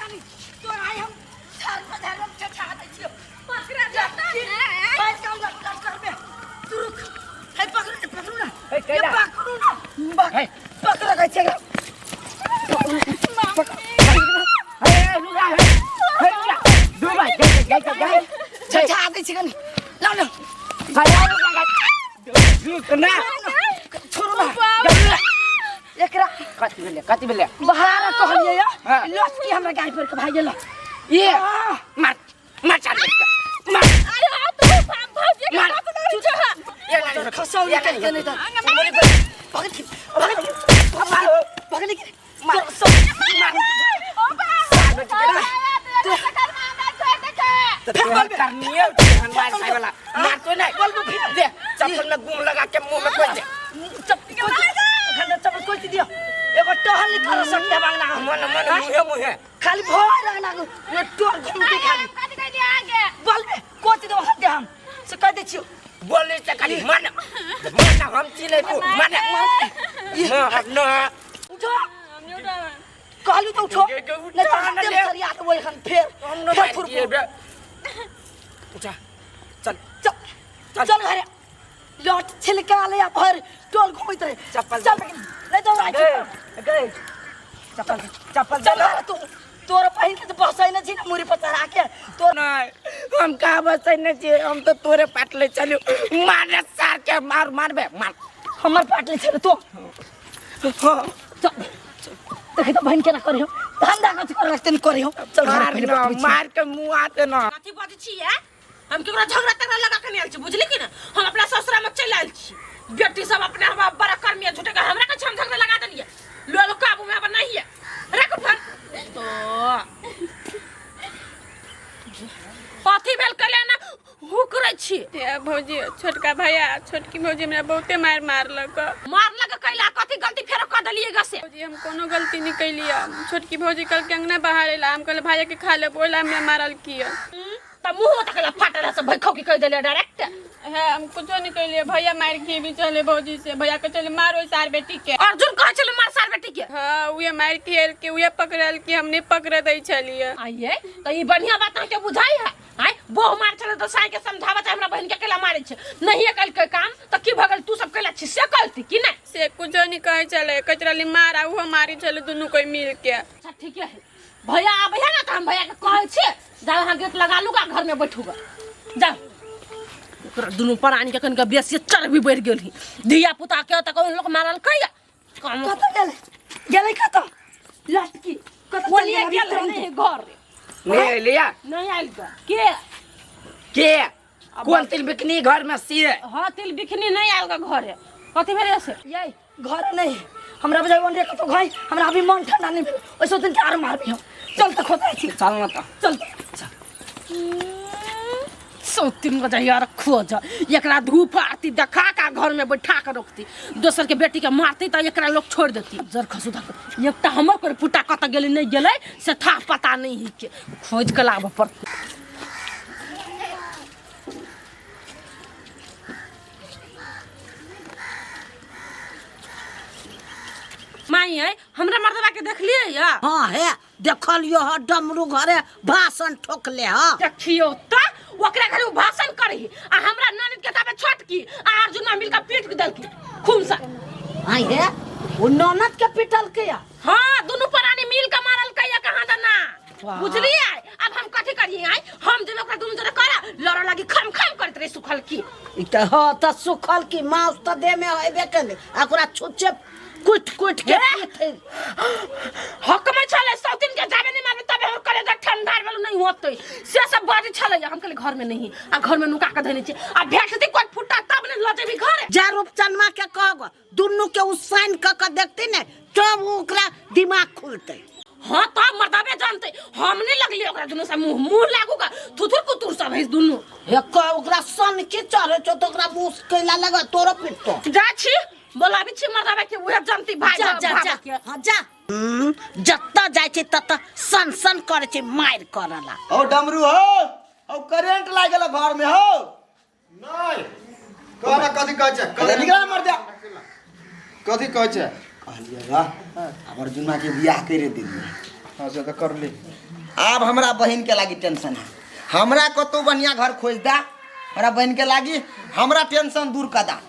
कनी तोर आइ हम झाड़ पर झाड़ हम छछा दै छियो। पकड़ा जाता है। भाई काम लट लट करबे तू रुक। हे पकड़ू ना, पकड़ू ना। हे, कैला। ये पकड़ू ना। हे। पकड़ गई छै। हे रुक जा, हे हे रुक जा। दू भाई गए गए गए। छछा दै छै कनी। लाओ ना। भाई रुक जा, रुक ना। छोड़ू ना एकरा। कथी भेलै, कथी भेलै? बहार कहलियै या हाँ। लसकी हमरा गाय पर के भाई गेल। ये मार मार चार मार। अरे आ तू बाप भौजी के मार। बात करै छ। ये ना खसाउ ये निकल के नहीं तो मोरी पर पकड़ के पकड़ के पकड़ के मार। सब मार। ओ बाप तो करनी है हनुमान साहब वाला मार तो नहीं बोल फिर। दे चप्पल में गुम लगा के मुंह में कोई दे। चप्पल चप्पल कोई दियो एगो टहल नहीं कर सकते मांगना। मन मन मुहे मुहे खाली भय लगना ये टोर घूम के खाली कथि कह दिया आगे? बोल बे कोच दो हाथ दे हम से कह दे छियो। बोले से खाली मन मन हम चिने को मन न न। उठो कहलू तो उठो। गे- गे- नहीं तो उठा ना हम ले। सरिया तो वही हम फिर हम न फिर मार फुर दिए बे। उठा चल। चल चल। चल घरे लौट छिलका ले आ भर टोल घूमत रहे। चप्पल चल नहीं तो राखी। गए गए चप्पल चप्पल चल दे। घरे तू तोर पहिन के तो बसै न छी न मुरी पर चढ़ा के तोर। नहीं हम कहाँ बसै न छियै, हम तो तोरे पाटले चलू। मार सार के मार मार बे मार। हमर पाटले छे तो। हाँ। चल देखे तो बहन केना करियो धंधा कथी कर लगते न करियो। चल घरे मार पहिले न, बतबै छी। मार के मुंह आते न। कथी बजै छियै? हम केकरो झगड़ा तगड़ा लगा के नहीं आयल छी, बुझली कि ना? हम अपना ससुरा में चलि आयल छी। बेटी सब अपने हम बड़ा कर्मी है, झूठे के हमरा के हम झगड़ा लगा देलियै। लो लो काबू में अब नहीं है। रख फोन। तो कथी भेल कले ना हुकरै छी? ये भौजी छोटका भैया छोटकी भौजी हमरा बहुते मार मारलक। मारलक कैला कथी गलती फेरो क देलियै ग से? भौजी हम कोनो गलती नहीं कैलियै। छोटकी भौजी कल के अंगना बाहर एला, हम कहले भैया के खा लेब, ओहि ला हमरा मारल किया। त मुंह तक ला फाटल से भैखौ की कह देलियै डायरेक्ट। है हम कुछो नहीं कैलियै, भैया मार के भी चले भौजी से, भैया के चले मारो सार बेटी के। अर्जुन कहै छलै मार सार बेटी के। हाँ उहे मार के आयल के उहे पकड़ल के हम नहीं पकड़ दै छलियै। आइए त ई बढ़िया बात अहाँ के बुझाई है? आइ बोह मार छलै त साई के समझाबा चाहे हमरा बहन के अकेला मारै छै। नहीं कल के काम त की भगल तू सब कैला छी से कहती कि नहीं? से कुछो नहीं कहै छलै, कहै छलै मार आ उहो मारी छलै दुनू कोई मिल के। अच्छा ठीक है भैया आबै है ना त हम भैया के कहै छी जाओ अहाँ गेट लगा लूगा घर में बैठूगा जाओ। ओकरा दुनू प्राणी के कनिका बेसी चर्बी बढ़ि गेल ही धिया पुता के त कोन लोक मारल कैया। काम कतऽ गेलै? गेलै कतऽ? लटकी कतऽ चलि बोलिए गेलै? गेल तुरन्त। नहीं घर नहीं लिया नहीं आयल ग के के कोन तिल बिकनी घर में से? हाँ तिल बिकनी नहीं आयल ग घरे। कथी भेलै से? ये घर नहीं हमरा बुझाइ ओनरे कतौ घर, हमरा अभी मन ठंडा नहीं भेल ओइसो दिन के आर मारबी हम। चल त खोजै छी। चल न त। चल त। सौतिन गजा यार खोज एकरा धूप आरती देखा के घर में बैठा के रोकती, दोसर के बेटी के मारती त एकरा लोग छोड़ देती। जर खसु धक एकटा हमर कोई फुटा कत गेलै नहीं गेलै से था पता नहीं है के खोज के लाबऽ पड़तै। माई है हमरा मर्दबा के देखलिए या? हाँ है देखलियो ह डमरू घरे भाषण ठोकले ह। देखियो त ओकरा घरे उ भाषण करही आ हमरा ननद के ताबे छोटकी आ अर्जुन मिल के पीट देलकी खून से। आई हे उ ननद के पिटल के या? हाँ दुनू प्राणी मिल के मारल के या कहाँ दना बुझलिए? अब हम कथी करिए आई हम जब ओकरा दुनू जरे करा लड़ लगी खम खम करत रही सुखल की। ई त ह त सुखल की मांस त देह में हेबे केले आ ओकरा छुच्चे कुट कुट के हे? पीटे। हक में छले सौतिन के जाबे नहीं मारबे तबे हमर कलेजा ठंडा भेल नहीं होतै से सब बात छले। हम कहले घर में नहीं आ घर में नुका के धइने छी आ भेटती कोई फुटा तब ने ल जेबी घरे। जा रूपचनमा के कहगो दुनू के उ साइन क के देखती ने तब ओकरा दिमाग खुलतै। हाँ तब मर्दबे जानते हम नहीं लगली ओकरा दुनू से मुंह मुंह लागू का थुथुर कुतुर सब है दुनू। हे क ओकरा सन के चढ़े छौ त ओकरा मुंह कैला लगा तोरो पिटतो। जा छी बोलाबी छी मर्दबे के उहे जानती भाई जा, जा, जा। के। हाँ, जा। जत्ता जाइ छै तत्ता सन सन करै छै मारि करला। ओ डमरू हो ओ करेंट लागि गेल घर में हो। नहीं कहना कथी कहै छै? अरे निकला मर जा। कथी कहै छै? कहलियै गा अब अर्जुनमा के बियाह करे दिलियै। हाँ से तऽ करली। आब हमरा बहिन के लागी टेंशन है। हमरा कतौ बढ़िया घर खोज दा, हमरा बहिन के लागी हमरा टेंशन दूर कर दा।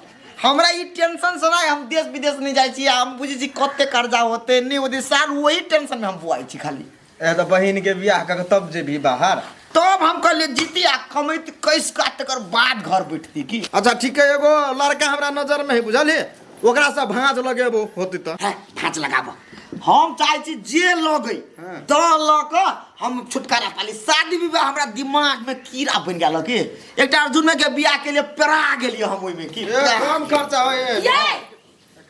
हमरा ई टेंशन से ना हम देश विदेश नहीं जाइ छी, हम बुझै छी कते कर्जा होते नहीं होते, साल वही टेंशन में हम बुआइ छी खाली। ए तऽ बहिन के बियाह कऽ के तब जेबही बाहर। तब हम कहलिए जीती आ कमैत कैस का तकर बाद घर बैठती की। अच्छा ठीक है, एगो लड़का हमरा नजर में है बुझलिए, ओकरा से भाँज लगेबो होती तऽ। है, भाँज लगाबो। हम चाहे छी जे लगै त लऽ कऽ हम छुटकारा पाली। शादी विवाह हमरा दिमाग में कीड़ा बनि गेल की। एकटा अर्जुन में के बियाह के लिए पेरा गेलियै हम ओहिमे की। ए, कम खर्चा होय। ये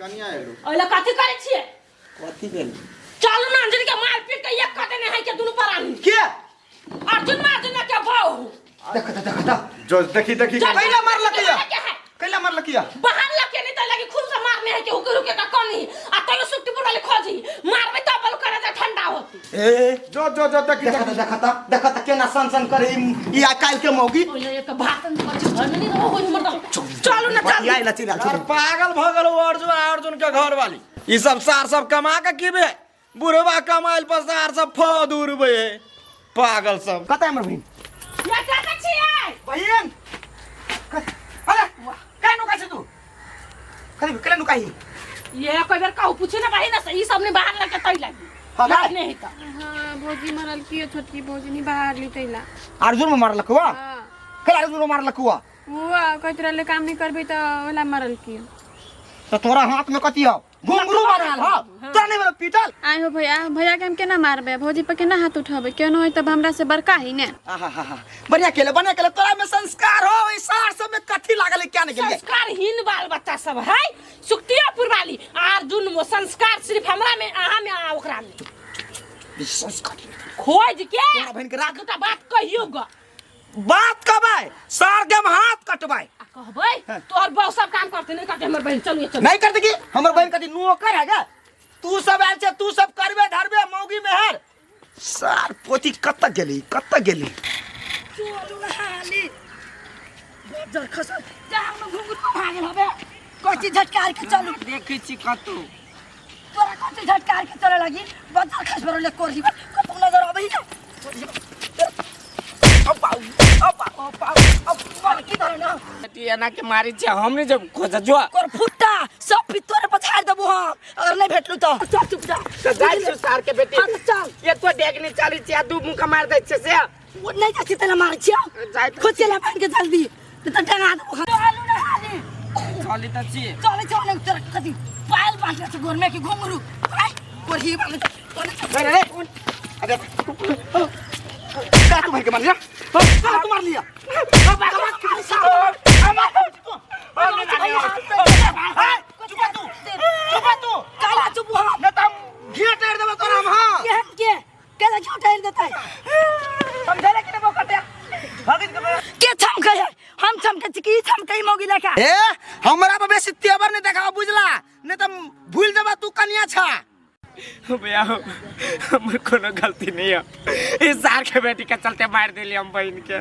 कनिया एलू। ओइला कथी करै छियै? कथी भेल? चलू ना अंजलि के मार पीट के एक कऽ देने है के दुनू परानी। के? अर्जुन मार अर्जुन के बहू। देख त देख त। जो देखी देखी। चल, कैला मारलकै या? के है? कैला मारलकै या? बाहर लके नहीं त लगी खून से मारने है के हुके रुके का कनी आ तयो सुट्टी पुराली खोजी मारबे त बल करे त ठंडा होती। ए जो जो जो देखी देख त देख त देख त केना सन सन करे ई आ काल के मौगी। ओइला एक भाषण करै छै घर में नहीं रहो कोई मर्द। चलू ना चल। आई लची यार पागल भ गेल अर्जुन अर्जुन के घर वाली। ई सब सार सब कमा के की बे बुढ़वा कमाइल पर सार सब फद उड़बे पागल सब। कतऽ हमर बहिन? ये कतऽ छियै? बहिन अरे केना नुकाइ छै तू? कथी केना नुकाइ? ये कोई बेर कहू पूछी ना बहिन से ई सब ने बाहर लके तै लागी। हाँ, गाय। नहीं त। हाँ भौजी मरल की छोटकी भौजी नहीं बाहर ली तैला। अर्जुन में मारलक हुआ? हाँ। कल अर्जुन में मारलक हुआ? वो कहत रहले काम नहीं करबे त ओला मरल की। तो तोरा हाथ में कथी हौ? घुंघरू मारल हौ। तोरा नहीं भेलो पीटल? आइ हो भैया, भैया के हम केना मारबे? भौजी पर केना हाथ उठाबे? केनो है तब हमरा से बड़का ही ने। आहा बढ़िया केले बढ़िया केले, तोरा में संस्कार हो। ई सार सब में कथी लागल है क्या नहीं गेलिए? संस्कारहीन बाल बच्चा सब है सुक्तियापुर वाली। अर्जुन वो संस्कार सिर्फ हमरा में अहाँ में आ ओकरा में। संस्कार खोज के तोरा बहिन के राख। दूटा बात कहियो ग। बात कबाय सार के हम हाथ कटबाय। आ कहबै तोहर बहू सब काम करते नहीं करते हमर बहिन। चलू चलू। नहीं करते की हमर बहिन कथी नौकर है गा? तू सब आयल छे, तू सब करबे धरबे मौगी मेहर। सार पोती कतऽ गेली कतऽ गेली? चलू ना हाली। जर खसल जा हम घुंघरू भागल हबे। कथी झटकार के चलू? देखै छी कतौ। तोरा कथी झटकार के चले लागी? बजर खस बरले कोरही कतौ नजर आबै ना। एना के मारै छै हम नहीं जब खोज जो। कोर फुट्टा सब भी तोरे पछाड़ देबो हम अगर नहीं भेटलु त। चल चुप जा। त जाइ छी सार के बेटी। हां त चल। ये तो डेग नहीं चली छी आ दू मुंह के मार दै छै से। वो नहीं जाइ छी तेला मारै छियौ। जाइ त खोज के ला बन के जल्दी नहीं त टंगा देबो। चलू ना हाली। चली त छी। चलै चल न तोरा कथी पायल बांधले छ गोर में कि घुंघरू? आइ कोरही बांधले छ। रे रे अरे का तू भाई के मार लिया? का तू मार लिया? चुप तू। काला चुप हो। नहीं तो हम घी टार देबो तोरा हम। हां के हम के केला घी टार देतै? समझले कि नहीं बोकटे भगिन के के छमकै है? हम छमकै छी कि छमकै मौगी लेखा? ए हमरा पर बेसी तेवर नहीं देखाओ बुझला, नहीं तो भूल देबा तू कनिया छा। भैया हमर कोनो गलती नहीं है, इस सार के बेटी के चलते मार दिली हम बहन के।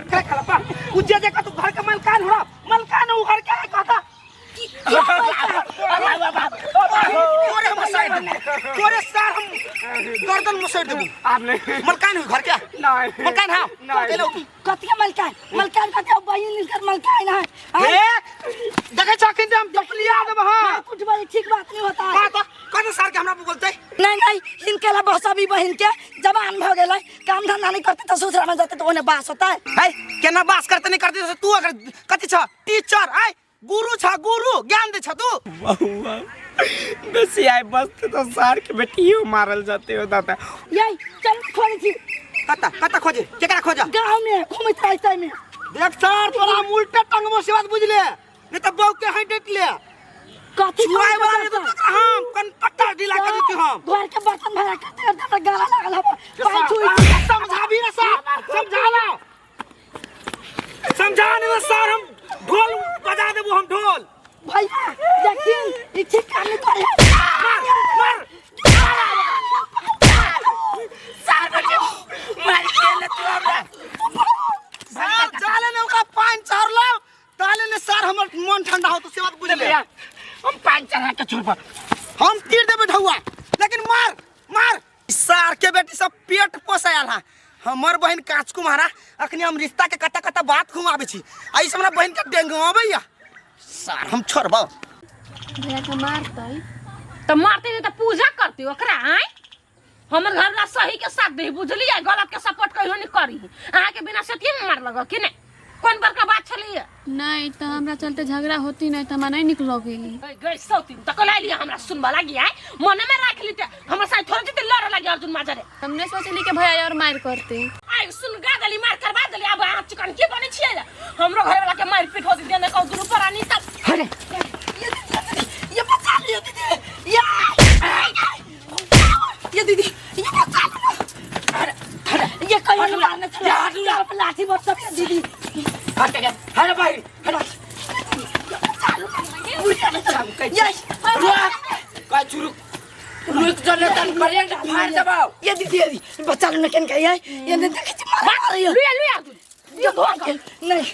उ जे जे तू घर के मलकान हो मलकान उ घर के है कहता। तोरे हम साइड तोरे सार हम गर्दन मुसड़ देबू। आप नहीं मलकान हो घर के? नहीं। मलकान हां नहीं। कथी मलकान? मलकान कथी बहिन इनकर मलकान है। ए देखै छ अखन हम चपलिया देब। हां कुछ भाई ठीक बात नहीं होता है। हां त कथी सार के हमरा बोलतै? नहीं नहीं इनके ला बस अभी बहिन के जवान भ गेलै, काम धंधा नहीं करते त ससुरा में जाते तो ओने बास होता है। है केना बास करते नहीं करते तू अगर कथी छ टीचर आय गुरु छ गुरु ज्ञान दे छ तू। बहुआ बेसी आइ बसते तो सार के बेटियो मारल जाते हो दादा। यही चल खोजे छी। कता कता खोजे? केकरा खोजा? गांव में घूमैत रहतै में। देख सर तोरा हम उल्टा टंगबो से बात बुझले, नहीं त बहू के हटैत ले। कथी छुआए वाला नहीं तो तोरा हम कन पट्टा ढीला कर देती हम। घर के बर्तन भरा करते करते हमरा गाला लागल हबे। पाई छुई समझाबी ना सर, समझा ना समझा नहीं सर हम ढोल बजा देबो हम ढोल। भैया देखिन ई ठीक काम नहीं करे। मार मार सार बेटी मार के ले तू हमरा। सर जाले ने ओकरा पानि चढ़लो ताले ने सर हमर मन ठंडा हो तो से बात बुझले। भैया हम पानि चढ़ा के छोड़ब। हम तीर देबे ढौआ लेकिन मार मार। सार के बेटी सब पेट पोसायल है। हमर बहिन काच कुमारा अखनी हम रिश्ता के कता कता बात घुमाबै छी आ ई सब हमरा बहिन के डेंगवाबैया सार हम छोड़बौ भैया के मारतै तऽ मारते नहीं तऽ पूजा करते ओकरा आय हमर घर ला सही के साथ दे बुझलियै गलत के सपोर्ट कहियो नहीं करी अहाँ के बिना सेतिये में मार लगल कि नहीं कोन बड़का बात छलियै नहीं तो हमरा चलते झगड़ा होती नहीं तो हमरा नहीं निक लगे गई सौतीन तऽ कला लिया हमरा सुनबा लागी आय मने में राख ली ते हमर साथ थोड़े जेते लड़े लागी अर्जुन माजरे हमने सोचली कि भैया और मार करते आय सुन गा देली मार करवा देली अब अहाँ चिकन के बने छियै हमरो घर वाला के मार पीट होती देने कहू दुनू प्राणी तब अरे ये दीदी ये बचा लियो दीदी ये ये दीदी ये बचा लियो ये कहीं नहीं मारने चला यार पे लाठी बरसा दीदी हट गया हट भाई हट ये का चुरु रुक जने तन करेंट फाड़ देबाओ ये दीदी ये दीदी बचा लो ना केन का ये ये नहीं देखे मार रही हो लुया लुया अर्जुन ये धो के नहीं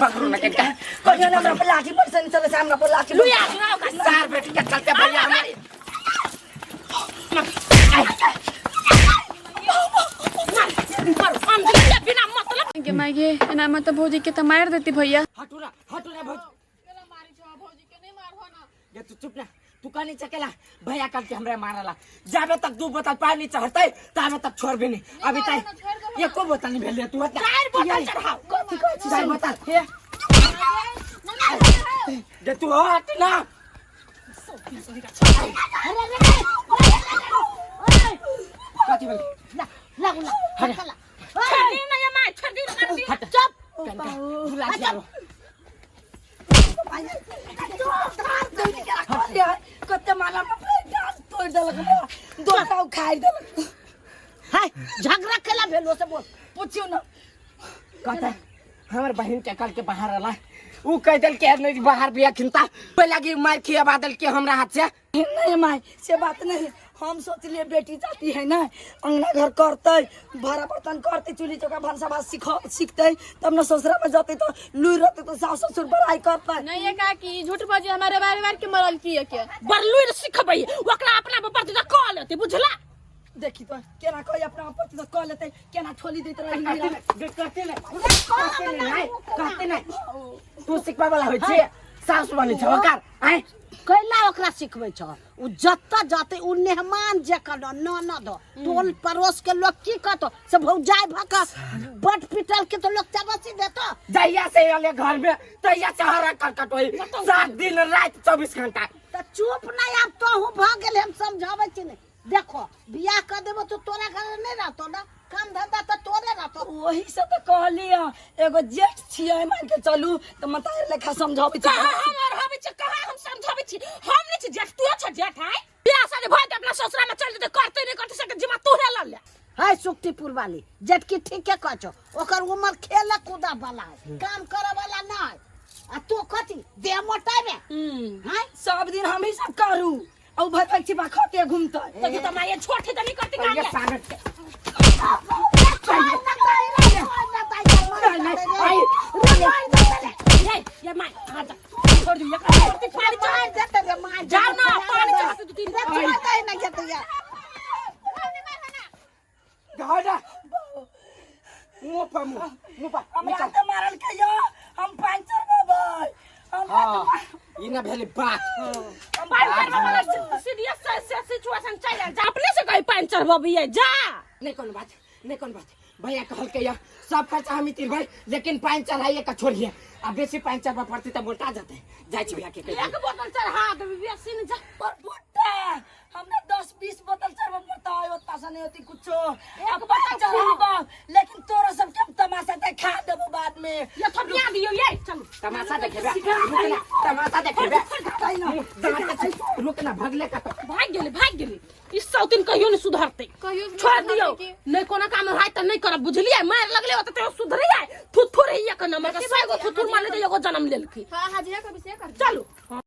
पकड़ू ना के कहीं ना हमरा पे लाठी बरसा नहीं चले हमरा पे लाठी लुया अर्जुन आओ का सार बेटी के चलते भैया हमारी मार मार हम बिना मतलब के माय गे एना में तो भौजी के तो मार देती भैया हटू ना हटू ना भौजी ये तू चुप ना तू कहनी चकेला भैया कल के हमरा मारला जाबे तक दू बोतल पानी चढ़तै ताबे तक छोड़बे नहीं अभी तक एको बोतल नहीं भेल तू चार बोतल चढ़ाओ कथी कहै छी चार बोतल हे जे तू हट ना कथी भेल लागू ला छोड़ दी ना ये मार छोड़ दी ना मार दी हट चुप कनका तू लाठी आरो कते माला डांस तोड़ देलक दोटा उखाड़ देलक हाय झगड़ा केला भेलो से बोल पूछियो ना कहता हमर बहिन के कल के बाहर रहला ऊ कह देल के नहीं बाहर बिया खिनता पहला की मार खिया देल के हमरा हाथ से नहीं माई से बात नहीं हम सोचलिए बेटी जाती है ना अंगना घर करते भाड़ा बर्तन करते चूल्ही चौका भनसा भात सीख सीखते तब ना ससुरा में जाते तो लूर रहते तो सास ससुर बड़ाई करते नहीं ये काकी झूठ भौजी हमारे बारे बार के मरल की है के बरलुई सिखबै ओकरा अपना पर तो कह लेते बुझला देखी तो केना कही अपना पति तो कह लेते केना ठोली देते रही कहते नहीं कहते नहीं कहते नहीं तू सिखबा वाला होइ छै सास बनै छै ओकर आय कैला ओकरा सिखबै छ उ जतऽ जतै उ मेहमान जेकर ननद टोल पड़ोस के लोग की कहतो से भौजाइ भऽ कऽ बट पिटल के तो लोग चबसी देतो जहिया से अले घर में तहिया से हरा करकट होई 7 दिन रात 24 घंटा तऽ चुप नहि आब तोहू भऽ गेल हम समझाबै छी नहि देखो बियाह कऽ देबो तो तोरा घर नहि रहतो ना काम धंधा तऽ तोरे रहतो वही से तो कहलिए एगो जेठ छियै मान के चलू तो मतार लेखा समझाबै छी कहाँ हम और हबै छी कहाँ हम समझाबै छी हम नहि छी जेठ तू छ जेठ आय बियाह शादी भऽ जेतै अपना ससुरा में चल जेतै करतै नहि करतै से जिम्मा तू हे लऽ ले है सुक्तिपुर वाली जेठकी ठीके कहै छौ ओकर उमर खेल कूदा वाला है काम करे वाला नहि आ तू कथी देह मोटाबे हैं सब दिन हम ही सब करू और भर भर छिपा खाते घूमते तो की तो माये छोट है त नहीं करती काम ये ले सागर ये ये my आ जा छोड़ दी ये करती पानी चढ़ जाओ ना पानी चढ़ा दू तीन गाड़ा मुंह पर मुंह मुंह पर हमरा तो मारल के यो हम पंचर बाबा हम हां ई ना भेल बात पानी चढ़वा वाला सीरियस से सिचुएशन चल जा अपने से कहीं पानी चढ़बबिए जा नहीं कोनो बात नहीं कोनो बात भैया कहल के या सब खर्चा हम ही तीर लेकिन पानी चढ़ाइए का छोड़िए अब बेसी पानी चढ़वा पड़ती तो मोटा जाते जाइ छी भैया के कहि एक बोतल चढ़ा देबी बेसी नहीं जा पर बुड्ढा हमने 10 20 बोतल चढ़वा पड़ता है उतना सा नहीं होती कुछो एक बोतल चढ़ाबा लेकिन तोरा सब के हम तमाशा देखा देबो बाद में ये थपिया दियो ये चल तमाशा देखेबे रुक ना तमाशा देखेबे रुक ना भगले का भाग गेली भाग गेली इस सौतीन कहियो नहीं सुधरते कहियो छोड़ दियो नहीं कोनो काम है त नहीं करब बुझलिए मार लगले होते तो सुधरी आए थुथुर ही एक नंबर के 100 गो थुथुर मारले त एगो जन्म लेलकी हाँ हाजिरा कभी से कर चलू।